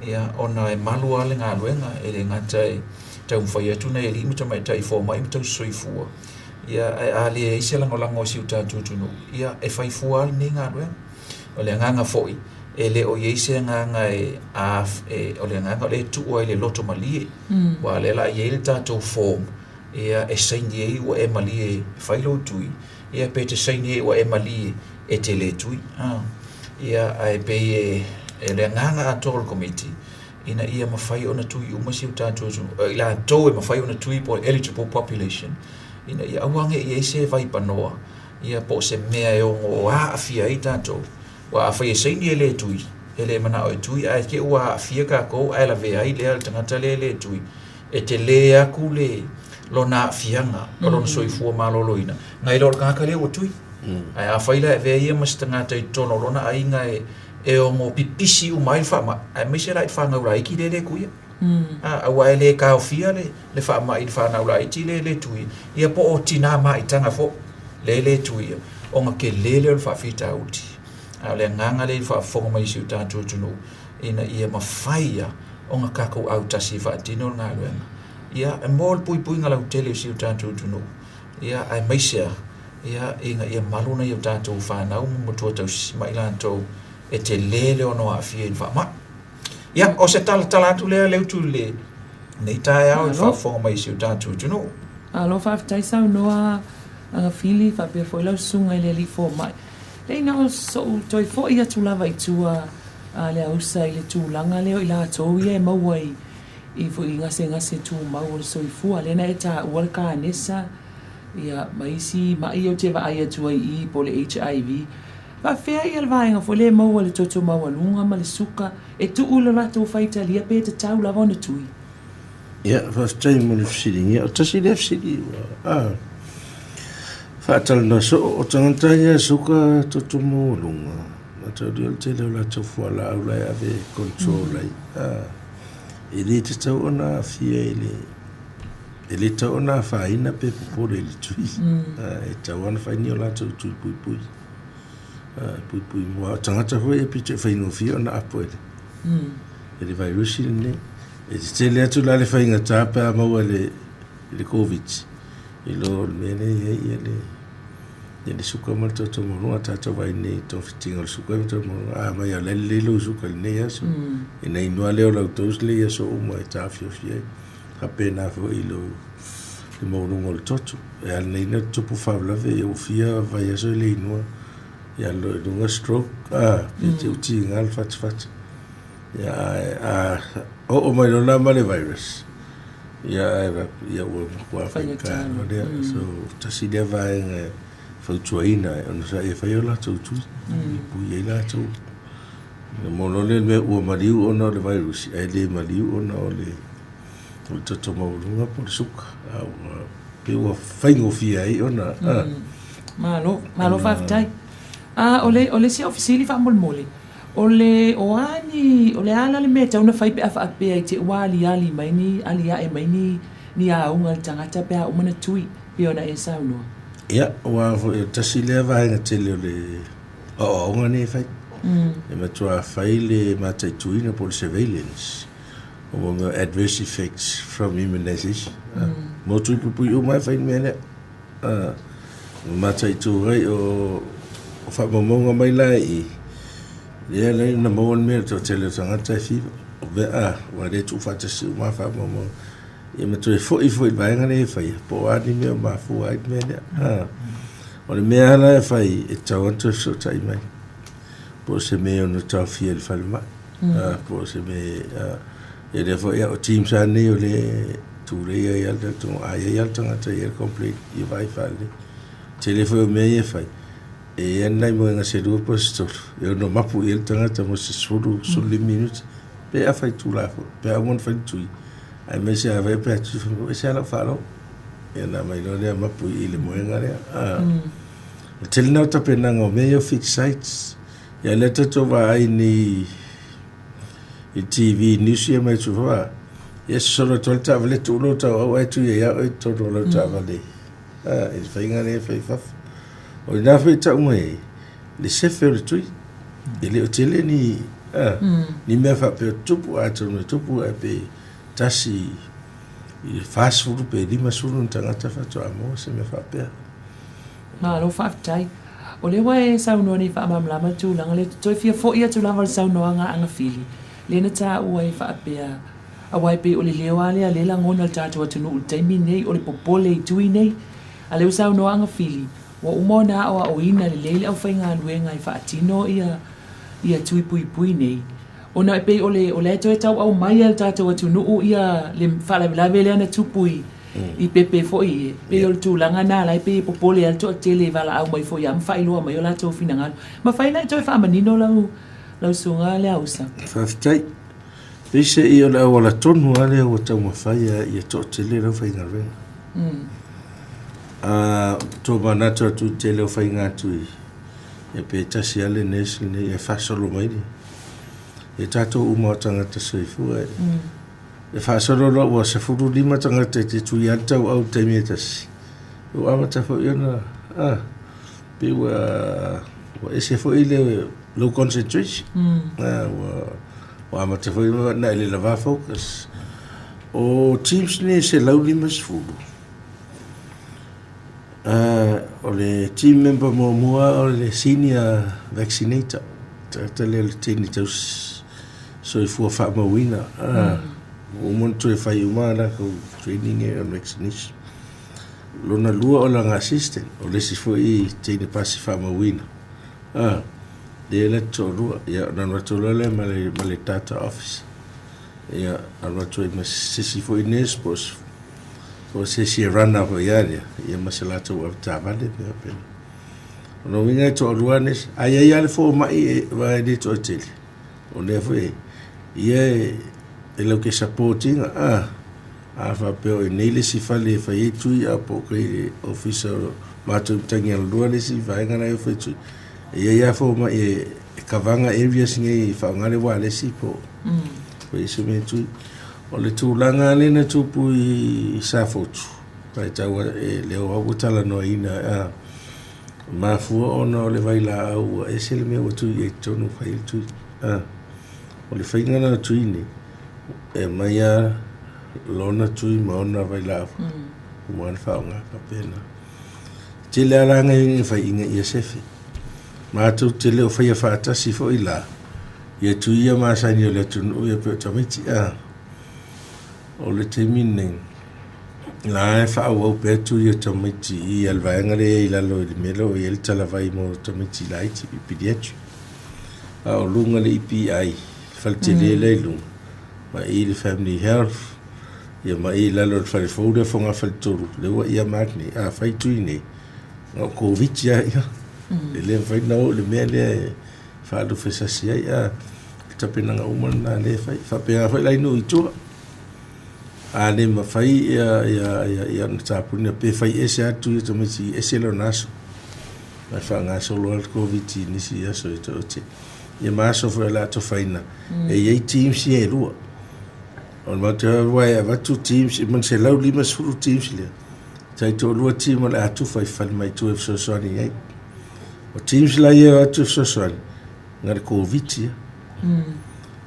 ia, ona e malu lava le galuega, e le gata e taumafai atu nai alii ma tamaitai fomai ma tausisoifua, ia, ae a leai se lagolago a si o tatou atunuu, ia, e fai fua lava lenei galuega. O le agaga foi, e le o i ai se agaga e, a, e, o le agaga o lea e tuu ai i le loto malie, aua o lea o le a i ai le tatou form, ia, e saini ai ua e malie e fai lou tui, ia, pe te saini ai ua e malie e te le tui. A, ia, ae pei e, e le agaga atoa o le Komiti, ina ia mafai ona tui uma si o tatou atunuu, i latou e mafai ona tui po o le eligible population, ina ia aua ne i i ai se vaipanoa, ia po o se mea e ono aafia ai tatou. Aua afai e saini e le tui, e le manao e tui, ae te i ua aafia tatou ae lavea ai lea le tagata lea e le tui, e tele atu le lona aafiaga o lona soifua maloloina nai lo le tagata lea ua tui. Ae afai la e avea ia ma se tagata i totonu o lona aiga e ono pipisi uma ai le faamai, aemaise la i le fanau laiti lea e le tuia. Aua e le taofia le faamai i le fanau laiti lea e le tuia, ia po o tina maitaga foi lea e le tuia, ona tele lea o le faafitauli. A o le agaga lea i le faafofoga mai o si o tatou atunuu, ina ia mafai lava ona tatou autasi e faatino le galuega, ia, e mo le puipuiga lautele o si o tatou atunuu, ia, aemaise lava, ia, ina ia malu nai o tatou fanau ma matua tausi ma i latou e tele le ono aafia i le faamai. Ia, o se talatala atu lea Leutu i le lenei taeao i le faafofoga mai i si o tatou atunuu. Malo faafetai saunoa Agafili faapea foi lau susuga i le Alii Fomai. Leai na o so'u toe fo'i atu lava i tua a Leausa i le tulaga lea o i latou ia e maua i i foi gasegase tumau o le soifua, lea na e taua le kanesa ia ma isi ma'i ia ou te vaai atu ai i i po o le HIV. Faafefea ia le vaega foi lea e maua i le toto maualuga ma le suka e tuu i lo latou faitalia pe tatau lava ona tui? Ia, faafetai mo le fesiligia. O tasi lea fesili ua a faatalanoa soo, o tagata ia suka toto maualuga, mataulia o le tele o latou fualaau la e ave e control ai. A, e le tatau ona aafia i le e le tatau ona afaina pe popole i le tui. A, e tatau ona fai ni o latou tui puipui. A, puipui mua. O tagata foi e pito i faigofie ona apo e le e le vairusi lenei. E tetele atu la le faigata pe a maua i le Koviti i lo le mea lea e i ai ia le, ia le suka ma le toto maualuga. Tatou vaai nei i togafitiga o le suka ma le toto maualuga, a mai o la e lelei lou suka i lenei aso. Ina inu lava lea o lau dose lea i aso uma e taofiofi ai. Faapena foi i lou le maualuga o le toto. E ala nei ona tupu faalavelave ia ua fia vaiaso e le inua, ia alu loa i luga stroke, a, pe te utiga le fatufatu. Ia ae a oo mai loa la ma le virus, ia ae ia ua matua faigata loa lea. So tasi lea vaega e fautuaina ai ona sa ia fai o latou tui, puipui ai latou. Ona maua loa lea o le mea ua maliu ona o le virus, ae le maliu ona o le o le toto maualuga po o le suka. A ua pei ua faigofie ai ona Malo, malo faafetai. A o le o le isi au fesili faamolemole, O le, o a ni, o le a la le mea e tatau ona fai pe a faapea i te i ua aliali mai ni, aliae mai ni, ni auga i le tagata pe a uma ona tui, pei ona e saunoa? Ia, aua foi o tasi lea vaega tele o le aoaoga nei e fai. E matua fai le mataituina po o le surveillance o mo mea o adverse effects from immunization. Mo tui puipui uma e fai le mea lea. A, mataitu ai o faamaumauga mai la i i, lea la na maua le mea o le toatele o tagata e fiva. O mea a, ua le tuufaatasi uma faamaumauga. Ia ma toe foi foi i le vaega lea e faia, po o a ni mea o mafua ai le mea lea. A, o le mea lava la e fai, e tatau ona toe fesootai mai. Po o se mea e ono taofia i le falemai. A, po o se mea, a, Ia lea foi o teams lava nei o lea e tulei ai lava le tatou, a i ai lava le tagata e i ai le complaint, ia vaai faalelei. Tele foi o mea ia e fai, e i ai lava ni nai moega se lua po o se tolu e ono mapu i ai le tagata mo se 10, 15 minute pe afa itula foi pe a uma ona fai le tui, aemaise a fai pe a tui fai mai, e ese lava lau faalogo. Ia ona aumai loa lea mapu i le moega lea. O le tele lena o tapenaga o mea ia o fixed sites. Ia lea tatou vaai nei i TV news ia mai atu foi ia sosolo atu ai le taavale tuu lou tauau ae tui ai lava oe i totonu o lau taavale i le faiga lea e fai i fafo. O i ina foi e tau mai ai le sefe o le tui. E le o tele ni, ni mea faapea o tutupu, atonu e tupu ae pe tasi i le 40 pe 50 ni tagata faatoa maua se mea faapea. Malo faafetai. O lea ua e saunoa nei faamalamalama le tulaga lea, toe fia foi atu lava i le saunoaga a Agafili, lea na taua ai faapea, aua e pei o le leo lava lea o lea e lagona e le tatou atunuu i le taimi lenei, o le popole i tui nei. A o lea ua saunoa Agafili, ua uma ona aoaoina lelei le aufaigaluega e faatino ia ia tui puipui nei, ona e pei o le o la e toe tau aumai lava e le tatou atunuu ia le faalavelave lea na tupu i i pepe foi e pei o le tulaga na la e pei e popole ai le toatele e valaau mai foi lava ma faailoa mai o latou finagalo. Mafai ona e toe faamanino lau lau susuga Leausa? Faafetai. Peiseai o le auala tonu lava lea ua taumafai lava ia toatele lau faigaluega. A tomanatu atu i le tele o faiga atu i ia pe tasi lava le nurse lenei e faasolo mai le ia tatou uma o tagata soifua e E faasolo loa ua 15 tagata e te tui ai le tauau i le taimi e tasi, ua amata foi ona, a, pei ua, ua ese foi le low concentration. A, ua, ua amata foi ona e le lava focus. O teams nei e 150, a, o le team member muamua o le senior vaccinator, tagata lea o le teine tausi. soifua faamauina. Ua uma ona toe fai uma a latou training ia on vaccination. Lona lua o lana assistant, o le isi foi teine pasi faamauina. Ah, lea la te toalua. Ia, ona alu atu loa lea ma le, ma le data officer. Ia, alu atu ai ma se isi foi nurse po o se isi e runner foi ia lea, ia ma se latou avetaavale mea faapena. O lona uiga e toalua nurse, a i ai lava le fomai e, aua e le toatele, o lea foi ia e, e lau ke support ina, ah, a faapea o i nei le isi fale e fai ai tui a po o kai le ofisa o matou Matagialalua le isi vaega la e fai tui, e i ai lava fomai e, e kavaga areas nei e faaaoga le ualesi po o i ai se mea e tui. O le tulaga lea na tupu i Safotu, faitau e lea ua talanoaina, a mafua ona o le vailaau ua ese le mea ua tui i ai totonu fai le tui. A, o le faiga lena o tui nei, e aumai lava lona tui ma ona vailaau, uma ona faaaoga faapena. Tele lava la gaoioiga e fai ina ia sefe. Matou te le o faia faatasi foi la ia tui ia masani o le atunuu ia pei o tamaiti a. O le taimi lenei, la e faaauau pea tui o tamaiti i le vaega lea i lalo i le mea lea o i ai le talavai mo tamaiti laiti, pediatric. A o luga le EPI, le fale tele lea i luga, ma i le Family Health, ia ma i lalo i le fale fou lea Fogafaletolu, lea ua ia mark nei, a fai tui nei, na o Koviti lava ia. E le mafai ona oo i le mea lea e faalufesasi ai, a le tapenaga uma lena lea e fai. Faapena foi la i nuu i tua. A le mafai ia, ia, ia, ia ona tapuni, pe fai ese atu ia tamaiti ese lona aso. Ae faagasolo lava le Koviti i nisi aso e toatele. Ia ma aso foi o le a atofaina, e i ai teams ia e lua. O le matou aua e avatu teams, e ma le 150 teams lea. Tai toalua team o le a tufa i falemai tua e fesoasoani i ai. O teams la ia e o atu e fesoasoani, na le Koviti ia.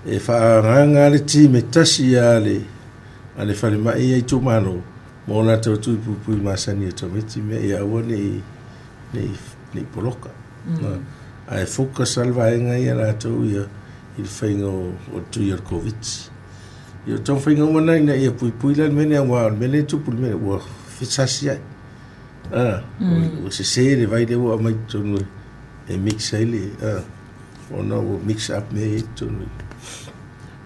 E faaagaaga le team e tasi a le, a le falemai ia itumalo, mo latou tui puipui masani o tamaiti mea ia aua ne i, ne i, ne i poloka. Ae focus lava le vaega ia latou ia i le faiga o, o le tui o le Koviti. Ia o taumafaiga uma na ina ia puipui la le mea lea, aua o le mea lea e tupu i le mea ua fesasi ai. Ah, ua sese le vai lea ua aumai totonu e mix ai le, ah, ona ua mix up mea ia i totonu.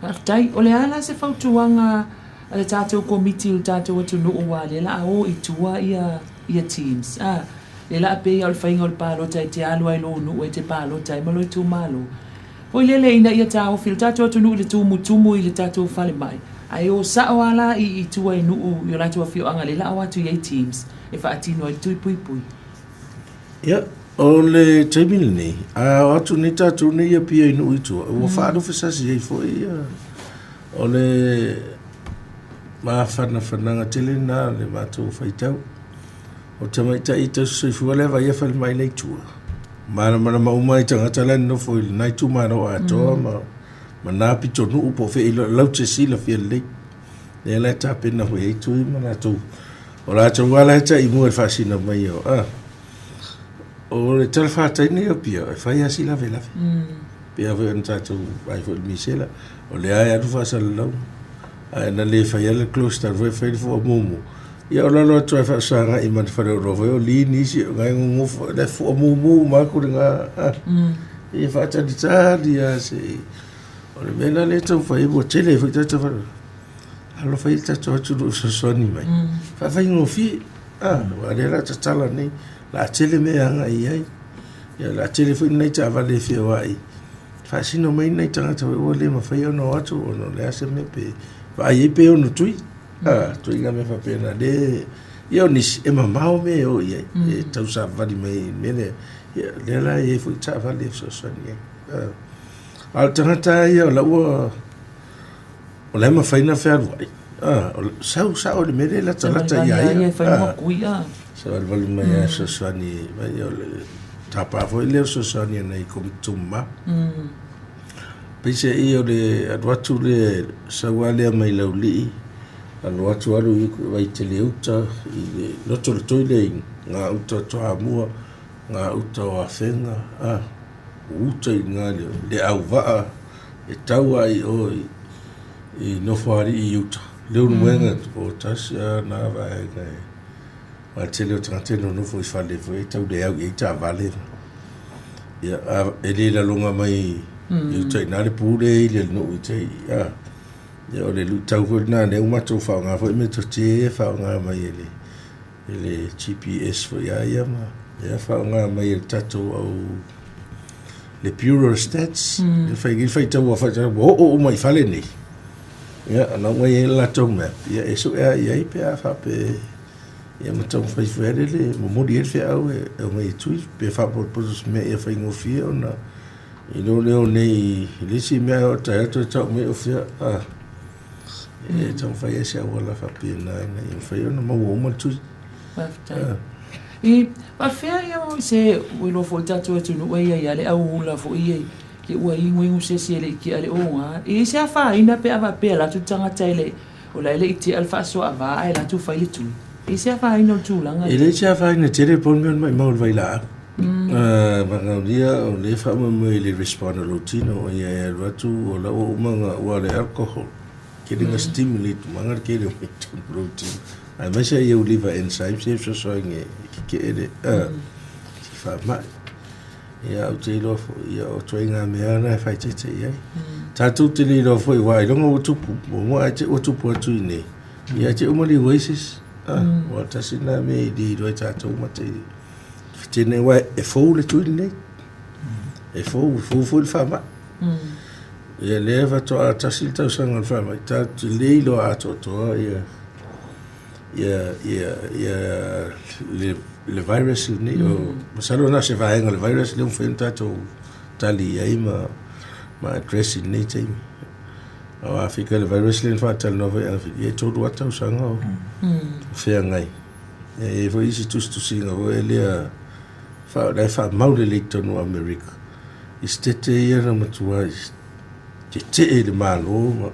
Faafetai. O le a la se fautuaga a le tatou Komiti i le tatou atunuu aua lea la a o i tua ia ia teams a lea la a pei o le faiga o le palota e te alu ai i lou nuu e te palota ai ma lou itumalo foi lele ina ia taofi le tatou atunuu i le tumutumu i le tatou falemai ae o sao a la i i tua i nuu i o latou afioaga lea la a o atu i ai teams e faatino ai le tui puipui. Ia, o le taimi lenei, a o atu nei tatou nei Apia i nuu i tua, ua faalufesasi ai foi ia, o le mafanafanaga tele lena o le matou faitau. O tamaitai tausisoifua lea e vaai falemai la i tua, malamalama uma ai tagata la e nonofo i lena itumalo atoa ma ma na pitonuu po o fea latou te silafia lelei. Lea la e tapena foi ai tui ma latou, o latou lava la e tai mua i le faasina mai o, a. O le talafatai nei o Apia, e fai lava si lavelave. Pei lava foi ona tatou vaai foi i le misela, o lea lava e alu faasalalau, ae na le faia le close down foi, fai le fua mumu. Ia o lalo atu lava e faafesagai ma le faleoloa foi o li nisi, o la e gogofo, o la e fua mumu uma atu lena. Ia faatalitali lava se i... O le mea la lea e taumafai ai, ua tele ai foi tagata faleoloa, alofa ia le tatou atunuu e fesoasoani mai, faafaigofie. Aua o lea o le a tatala nei, o le a tele mea e agai i ai. Ia o le a tele foi nai taavale e feoai, faasino mai nai tagata foi ua le mafai ona o atu ona o le a se mea pe vaai ai pe ono tui. Ituaiga mea faapena le ia o nisi e mamao mea e o i ai, e tausavali mai i le mea lea. Ia lea la e i ai foi taavale e fesoasoani ai. A o le tagata lava ia o la ua O la e mafai ona fealuai. Ah, sau sao le mea lea e latalata ia ia. Savalivali mai lava e fesoasoani mai o le tapa foi lea o fesoasoani a nai Komiti Tumama. Peiseai o le alu atu lea, sau lava lea mai Laulii, alu atu alu i Vaitele-uta, i le lotolotoi lea i gauta o Toamua, gauta o Afega, uta i ina i le auvaa e tau lava i o i i Nofoalii i uta, Leulumoega o tasi a na vaega e aua le tele o tagata e nonofo i fale foi e tau le au i ai taavale. Ia, a, e le laloga mai i uta i ina le pu lea e i le nuu i tai, a. Ia, o le luitau foi lena lea ua matou faaaoga foi metotia ia e faaaoga mai e le i le GPS foi a ia ma ia faaaoga mai e le tatou au le Bureau of Stats le fai le faitau a faitau ua oo uma i fale nei ia na uma i ai le latou map ia e sue a i ai pe a faapea ia ma taumafai foi ale le momoli ai le feau e aumai e tui pe faapotopoto se mea ia faigofie ona i lo leo nei i le isi mea o tae atu e tau mai o fea a E taumafai ai se auala faapena ina ia mafai ona maua uma le tui. Faafetai. I faafefea ia o se ua iloa foi le tatou atunuu e i ai lava le au ula foi ia i ua iguigu se isi e le i tia le oga. E i ai se afaina pe a faapea e alu atu le tagata e le o la e le i tia le faasoaava ae alu atu fai le tui. E i ai se afaina o le tulaga lea? E leai se afaina tele pau le mea o le maimau o le vailaau. Valaaulia o lea e faamoemoe i le respond a lou tino o ia e alu atu o la ua uma ona ua le alcohol tele na stimulate uma le tele o mea i totonu o lou tino aemaise ai ou liver enzymes ia e fesoasoani e tetee le si faamai. Ia ou te iloa foi ia o ituaiga mea na e faaeteete i ai. Tatou te le iloa foi aua ailoga ua tupu muamua ae te i ua tupu atu i inei ia ae te i ua maliu ai se isi. Aua tasi lena mea e le iloa e tatou uma te Tēnei aua e fou le tui lenei. E fou, e fou foi le faamai. Ia lea faatoa tasi le tausaga o le faamai, tatou te le iloa atoatoa ia ia ia ia le le virus lenei. O masalo na o se vaega o le virus lea ua mafai ona tatou tali i ai ma ma address i lenei taimi. O Afrika le virus lea na faatalanoa foi i Afrika, ia e 3 lava tausaga o feagai. E i ai foi isi tusitusiga foi lea la e faamau lelei i totonu o Amerika i setete ia na matua tetee i le Malo ma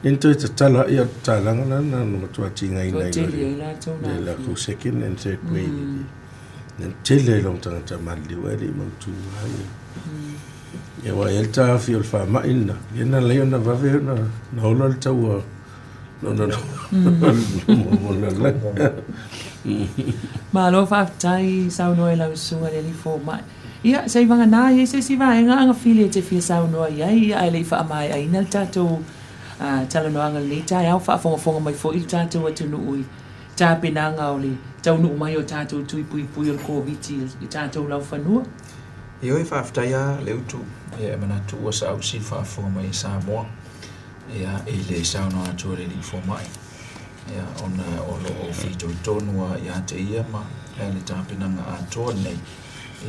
lea na toe tatala ai a o le tatalaga la na matua tigaina ai le latou second and third wave lea na tele ai loa ma tagata maliliu ae le i mautu lava ia. Ia aua e i ai le taofi o le faamai lena lea na ala ai ona vave ona ola le taua. Malo faafetai saunoa i lau susuga i le alii fomai. Ia, se i vagana i ai se isi vaega agafili e te fia saunoa i ai, ia ae le i faamaeaina le tatou talanoaga i lenei taeao, faafogafoga mai foi le tatou atunuu i tapenaga o le taunuu mai o tatou tui puipui o le Koviti i tatou laufanua. Ioe, faafetai lava Leutu, ia e manatu ua saausi le faafofoga mai a Samoa. Ia, i le saunoa atu a le alii fomai, ia, ona o lo o fitoitonu lava ia te ia ma le tapenaga atoa lenei,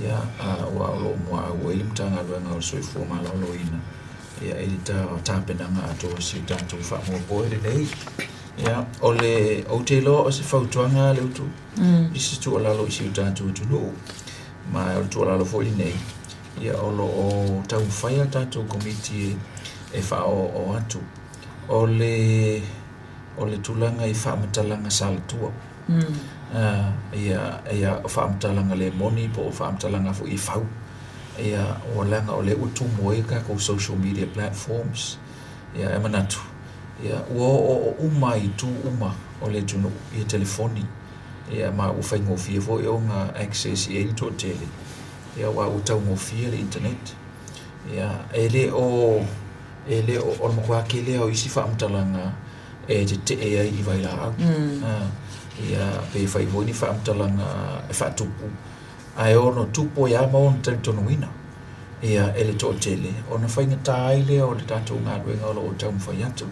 ia, aua o lo o muaau ai le Matagaluega o le Soifua Maloloina, ia, i le tapenaga atoa o si o tatou faamoemoe lenei. Ia, o le, ou te iloa o se fautuaga lea ua i se tuualalo i si o tatou atunuu, ma o le tuualalo foi lenei, Ia, o lo o taumafai a tatou Komiti e faaoooo atu. O le, o le tulaga i faamatalaga salatua. Ia, ia, o faamatalaga le moni po o faamatalaga foi e fau. Ia, ua leaga o lea ua tumu ai a tatou social media platforms. Ia, e manatu, ia, ua oooo uma i itu uma o le atunuu ia telefoni. Ia, ma ua faigofie foi ona access i ai le toatele. Ia aua ua taugofie le internet. Ia e le o e le o o le matua tele lava o isi faamatalaga e tetee ai i vailaau. Ia pe fai foi ni faamatalaga e faatupu ae ono tupu ai lava ma ono talitonuina ia e le toatele ona faigata ai lea o le tatou galuega o lo o taumafai atu.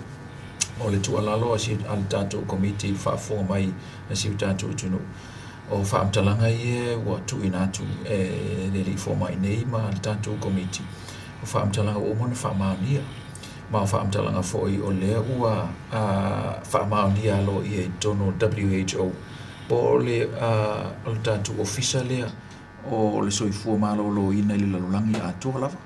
O le tuualalo a le tatou Komiti i le faafofoga mai a si o tatou atunuu, O faamatalaga ia ua tuuina atu e le alii fomai nei ma le tatou Komiti, o faamatalaga ua uma ona faamaonia. Ma o faamatalaga foi o lea ua faamaonia aloaia i totonu o le WHO, po o le tatou Ofisa lea o le Soifua Maloloina i le lalolagi atoa lava.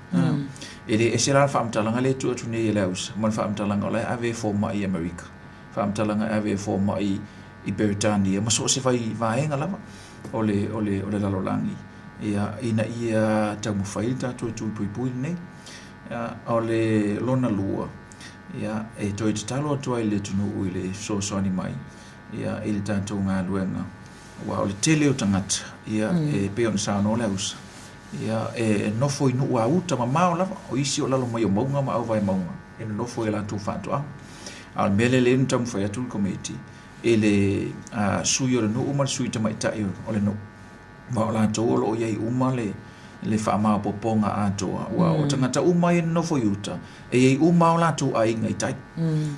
E le ese la le faamatalaga lea e tuu atu nei e le ausa ma le faamatalaga o la e ave e fomai i Amerika, faamatalaga e ave e fomai i Peretania ma so o se vaega lava o le, o le, o le lalolagi, ia, ina ia taumafai le tatou tui puipui lenei. O le lona lua, Ia, e toe tatalo atu ai i le atunuu i le fesoasoani mai ia, i le tatou galuega, aua o le tele o tagata, ia, e pei ona saunoa le ausa, ia, e nofo i nuu a uta mamao lava, o isi o lalo mai o mauga ma auvae mauga, e nonofo i a latou faatoaga. A o le mea lea lea na taumafai atu le Komiti i le sui o le nuu ma le sui tamaitai o le nuu, ma o latou o lo o i ai uma le le faamaopoopoga atoa, aua o tagata uma ia e nonofo i uta, e i ai uma o latou aiga i tai,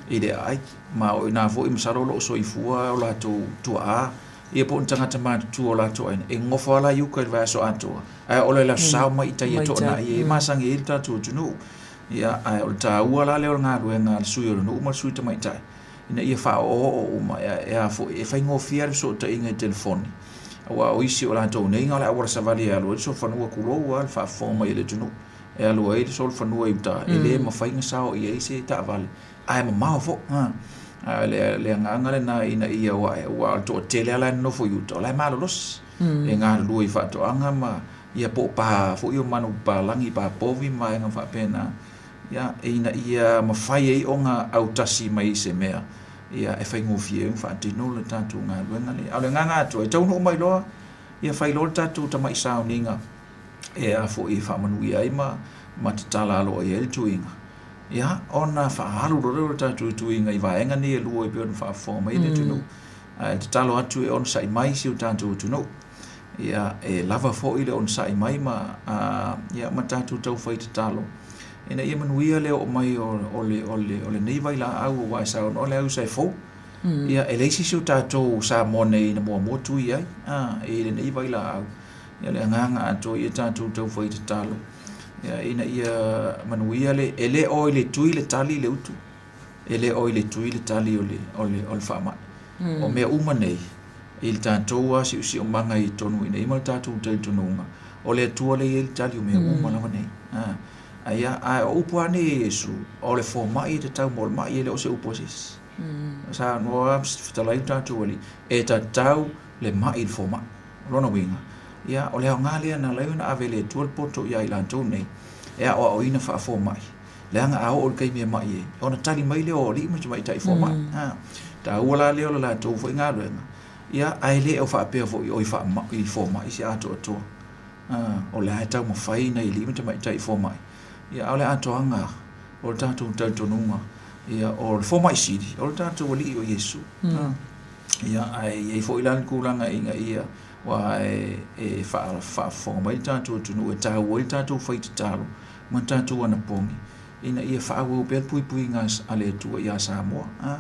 i le aai, ma o i ina foi masalo o lo o soifua o latou tuaa, ia po o ni tagata matutua o latou aiga, e nonofo lava la i uka i le vaiaso atoa, ae oo loa i le aso Sa omai i tai e toanai ai, e masani ai le tatou atunuu. Ia, ae o le taua la lea o le galuega a le sui o le nuu ma le sui tamaitai, ina ia faaoooo uma, e a foi, e faigofie lava le fesootaiga i telefoni, aua o isi o latou nei na o le auala savali e alu ai le solofanua, tulou lava le faafofoga mai a le atunuu, e alu ai le solofanua i uta, e le mafai ona sao i ai se taavale, ae mamao foi. A o le agaga lena ina ia o ae, aua o le toatele lava la e nonofo i uta, o la e malolosi, e galulue i faatoaga ma ia po o pa foi o manupapalagi, pa povi ma vaega faapena, ia, ina ia mafai ai ona autasi mai i se mea ia, e faigofie ai ona faatino le tatou galuega lea. A o le agaga atoa, e taunuu mai loa, ia fai loa le tatou tamai sauniga e a foi e faamanuia ai ma, ma tatala aloaia ai le tuiga, ia, ona faaalu loa lea o le tatou tuiga i vaega nei e lua e pei ona faafofoga mai le atunuu. Ae tatalo atu e onosai mai si o tatou atunuu. Ia, e lava foi le onosai mai ma, a, ia, ma tatou taufai tatalo ina ia manuia le oo mai o, o, le, o, le, o lenei vailaau aua e saunoa le ausa e fou. Ia, e leai se isi o tatou Samoa nei na muamua tui ai a, i lenei vailaau. Ia, le agaga atoa ia tatou taufai tatalo ia, ina ia manuia le, e le o i le tui le tali le utu. E le o i le tui le tali o le, o le, o le faamai. O mea uma nei, i le tatou lava siosiomaga i totonu i inei ma le tatou talitonuga, o le Atua lea e i ai le tali o mea uma lava nei. A, ia, a o upu lava nei a Iesu, o le fomai e tatau mo le mai, e le o se upu a se isi. Saunoa fetalai lo tatou Alii, e tatau le mai i le fomai. O lona uiga, ia, o le aoga lea na ala ai ona ave e le Atua le poto ia i latou nei, e aoaoina faafomai, leaga a oo i le taimi e mai ai, ona tali mai lea o alii ma tamaitai fomai. Mm. Taua la lea o le latou foi galuega, ia, ae le o faapea foi o i, i fomai se atoatoa. O la e taumafai nai alii ma tamaitai fomai, ia, a o le atoaga o le tatou talitonuga, ia, o le fomai sili, o le tatou Alii o Iesu. Mm. Ia, ae i ai foi la le tulaga ina ia, aua e, e faafofoga mai le tatou atunuu e taua ai le tatou fai tatalo, ma tatou anapogi ina ia faaauau pea le puipuiga a le Atua iā Samoa. A,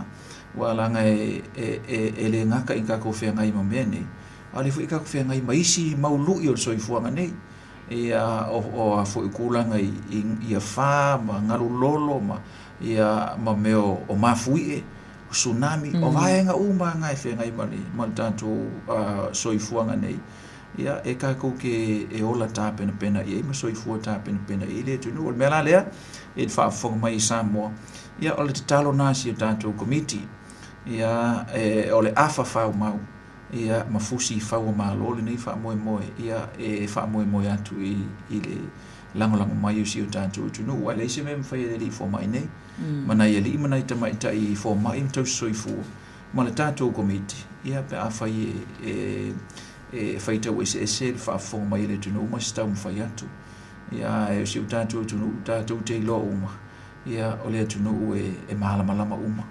aua leaga e, e, e, e le gata i tatou feagai ma mea nei, a o lea foi e tatou feagai ma isi mau lui o le soifuaga nei. Ia, o, o a foi tulaga i, i, i afa ma galu lolo ma, ia, ma mea o, o mafuie, o tsunami, o vaega uma na e feagai ma le, ma le tatou soifuaga nei. Ia, e tatou te e ola tapenapena i ai ma soifua tapenapena i ai le atunuu. O le mea la lea, i le faafofoga mai i Samoa, ia, o le tatalo lena a si o tatou Komiti, ia, e, o le afa faumau, ia, ma fusi fau o Malo lenei faamoemoe, ia, e faamoemoe atu i, i le lagolago mai o si o tatou atunuu. Aua e leai se mea e mafai e le alii fomai nei, ma nai alii ma nai tamaitai fomai ma tausisoifua, ma le tatou Komiti, ia, pe afai e, e, e faitau eseese le faafofoga mai a le atunuu ma se taumafai atu. Ia, ae o si o tatou atunuu, tatou te iloa uma, ia, o le atunuu e, e malamalama uma.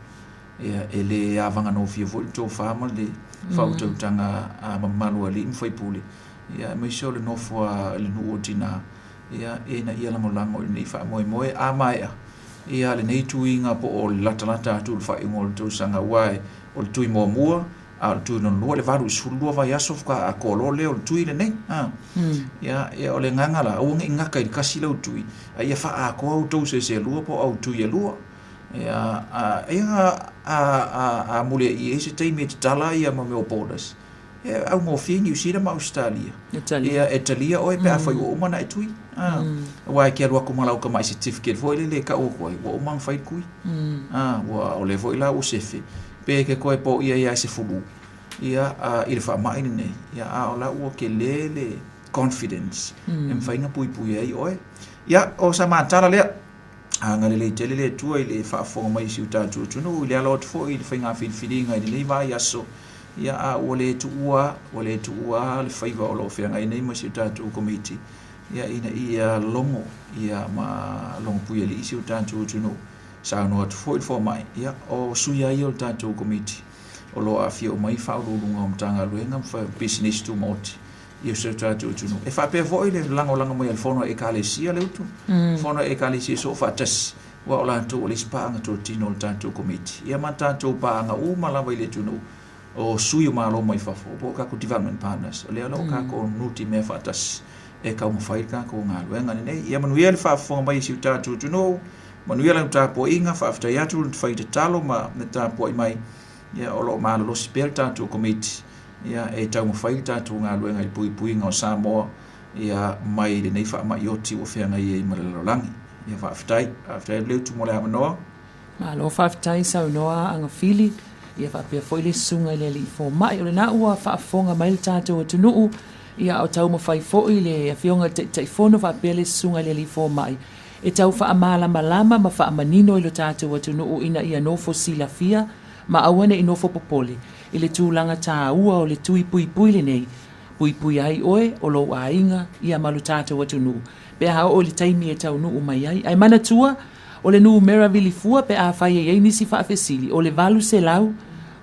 Ia, e le avaganofie foi le tofa ma le faautautaga a mamalu a alii ma faipule, ia, aemaise o le nofo a le nuu o tina, ia, ina ia lagolago i lenei faamoemoe. A maea, ia, lenei tuiga po o le latalata atu i le faaiuga o le tausaga, aua o le tui muamua, a o le tui lona lua, le 82 vaiaso faatoa atoa loa lea o le tui lenei. A. Ia, ia, o le agaga la, aua ne i gata i le tasi lau tui, a ia faaatoa outou se ese lua po o au tui e lua. Ia, a, ia, a, a, a muliai ai se taimi e tatala ia ma mea o borders, e augofie Niu Sila ma Ausetalia. E talia. Ia, e talia oe pe afai ua uma ona e tui. A, aua e te alu atu ma lau tamai certificate foi lele e tau atu ai, ua uma ona fai le tui. A, ua, o lea foi la ua sefe, pe e te toe poia ai lava i se fulu, ia, a, i le faamai lenei, ia, a o la ua tele le confidence e mafai ona puipui ai oe. Ia, o sa matala lea. Agalelei tele le Atua i le faafofoga mai i si o tatou atunuu i le alo atu foi i le faiga filifiliga i lenei vaiaso, ia a ua le tuua, ua le tuua le faiva o lo o feagai nei ma si o tatou Komiti, ia ina ia logo ia ma logo puialii si o tatou atunuu. Saunoa atu foi le fomai, ia o sui lava ia o le tatou Komiti o lo o aafia uma ai Faauluuluga o Matagaluega ma Pisinisi Tumaoti i si o tatou atunuu. E faapea foi le lagolago mai a le Fono a Ekalesia Leutu, Fono a Ekalesia Soofaatasi, aua o latou o le isi paaga totino o le tatou Komiti. Ia ma tatou paaga uma lava i le atunuu, o sui o Malo mai fafo, po o tatou development partners, o lea o lo o tatou nutimea faatasi e taumafai le tatou galuega lenei. Ia manuia le faafofoga mai a si o tatou atunuu, manuia lau tapuaiga, faafetai atu le fai tatalo ma le tapuai mai, ia o lo o malolosi pea le tatou Komiti ia e taumafai le tatou galuega i le puipuiga o Samoa ia mai lenei faamai oti ua feagai ai ma le lalolagi. Ia faafetai, faafetai atu Leutu mo le avanoa. Malo faafetai saunoa Agafili, ia faapea foi le susuga i le alii fomai. O lena ua faafofoga mai le tatou atunuu, ia a o taumafai foi le afioga i le Taitaifono faapea le susuga i le alii fomai e tau faamalamalama ma faamanino i lo tatou atunuu ina ia nofo silafia ma aua ne i nofo popole i le tulaga taua o le tui puipui lenei, puipui ai oe, o lou aiga, ia ma lo tatou atunuu, pe a oo i le taimi e taunuu mai ai. Ae manatua, o le numera vilifua pe afai e i ai nisi faafesili, o le 800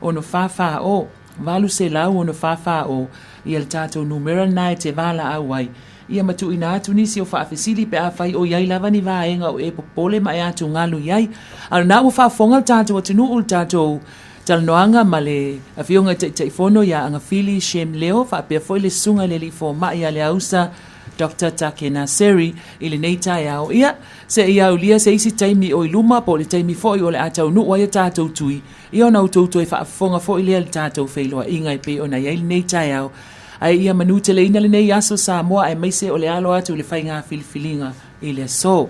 644 800 644 ia le tatou numera lena e te valaau ai, ia ma tuuina atu nisi o faafesili pe afai o i ai lava ni vaega o e popole ma e atugalu i ai. A o lena ua faafofoga le tatou atunuu i le tatou talanoaga ma le Afioga i Taitaifono ia Agafili Shem Leo faapea foi le Susuga i le Alii Fomai ia Leausa Doctor Takena Seri i lenei taeao. Ia, seia aulia se isi taimi o i luma po o le taimi foi o le a taunuu ai a tatou tui, ia ona outou toe faafofoga foi lea i le tatou feiloaiga e pei ona i ai lenei taeao. Ae ia manuteleina lenei aso Samoa aemaise o le alo atu i le faiga filifiliga i le aso.